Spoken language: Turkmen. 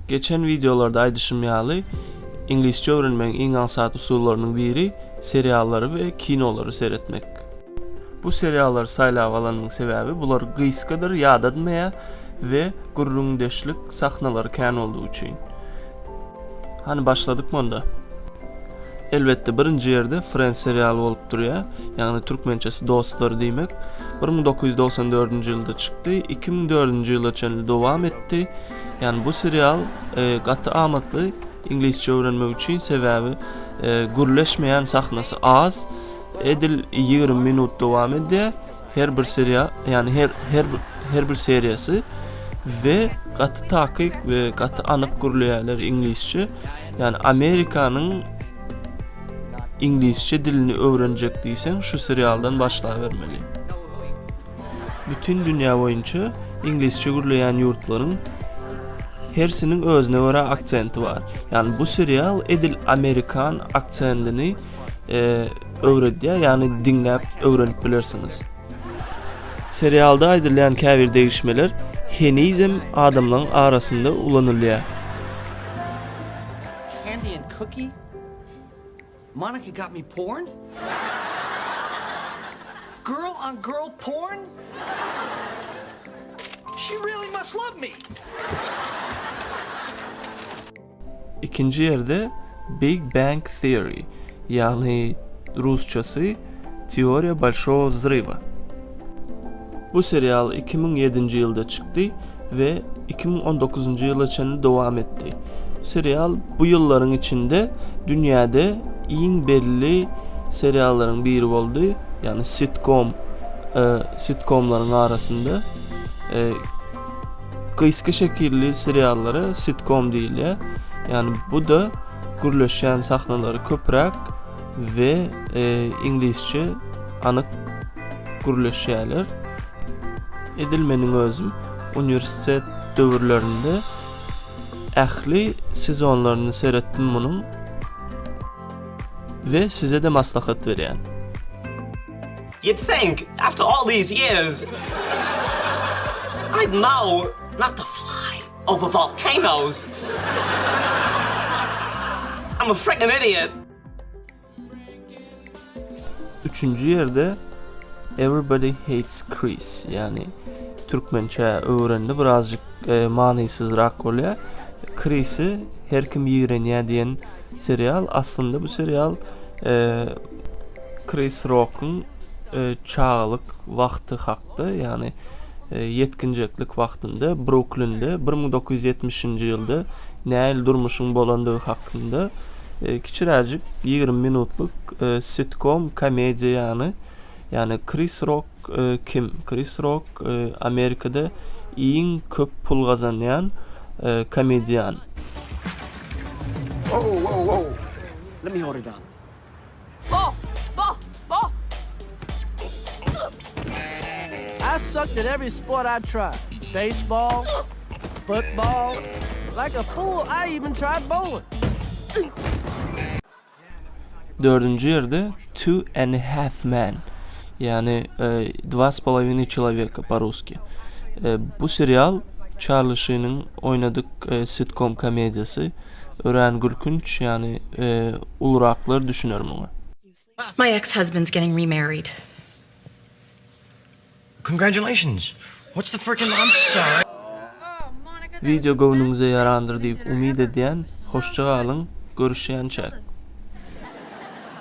Geçen wideolarda aýdyşym ýaly, iňlisçe öwrenmegiň iň aňsat usullarynyň biri seriallary we kinolary seretmek. Bu seriallary saýlap alanymyň sebäbi bular gysgadyr, ýadatmaýar we gürrüňdeşlik sahnalary kän boldugy üçin. Hany başladykmy onda? Elbetde birinji ýerde Friends serialy bolup durýar, ýagny türkmençesi Dostlar diýmek. 1994-nji ýylda çykdy, 2004-nji ýyla çenli dowam etdi. Ýagny bu serial e, gaty amatly iňlisçe öwrenmek üçin, sebäbi e, gürleşmeýän sahnasy az, edil 20 minut dowam edýär. Her bir serial, ýagny her her bir her bir seriýasy we gaty takyk we gaty anyk gürleýärler iňlisçe. Ýagny Amerikanyň iňlisçe dilini öwrenjek diýseň şu serialdan başlabermeli. Bütin dünýä boýunça iňlisçe gürleýän ýurtlaryň hersiniň özüne görä aksenti bar. Ýagny bu serial edil amerikan aksentini e, öwredýär, ýagny diňläp öwrenip bilersiňiz. Serialda aýdylýan käbir degişmeler henizem adamlaryň arasynda ulanylýar. Candy and cookie? Monica got me porn? Girl on girl porn? She really must love me. Ikinji ýerde Big Bang Theory, ýagny rusçasy Teoriýa Bolşogo Wzrywa. Bu serial 2007-nji ýylda çykdy we 2019-njy ýyla çenli dowam etdi. Serial bu ýyllaryň içinde dünýäde iň belli seriallaryň biri boldy, ýagny sitkom sitkomlaryň arasynda Gysga şekilli seriallara sitkom diýilýär. Ýagny bu-da gürleşýän sahnalary köpräk we e, iňlisçe anyk gürleşýärler. Edil meniň özüm uniwersitet döwürlerinde ähli sezonlaryny seretdim munuň we size-de maslahat berýän. You'd think after all these years I'd know not to fly over volcanoes. I'm a freaking idiot. Üçünji ýerde Everybody Hates Chris, ýagny türkmençä öwrende birazjyk e, manysyzrak bolýar. Chrisi her kim ýigrenýär diýen serial. Aslynda bu serial e, Kris Rokuň çagalyk wagty hakda, ýagny ýetginjeklik wagtynda Bruklinde 1970-nji ýylda nähili durmuşyň bolandygy hakynda kiçiräjik 20 minutlyk sitkom komediýa ýagny ýagny Kris Rok kim? Kris Rok Amerikada iň köp pul gazanýan komedian. Whoa, whoa, whoa. Let me hold it down. Bo, bo, bo. I sucked at every sport I tried. Baseball, football. Like a fool, I even tried bowling. Dördünji ýerde Two and a Half Men, ýagny Dva s polowinoý çeloweka po-russki. Bu serial Çarli Şiniň oýnadyk sitkom komediýasy. Örän gülkünç, ýagny uluraklar düşüner muňa. My ex-husband's getting remarried. Congratulations. What's the frickin' I'm sorry. Wideo göwnüňize ýarandyr diýip umyt edýän, hoşça galyň, görüşýänçäk.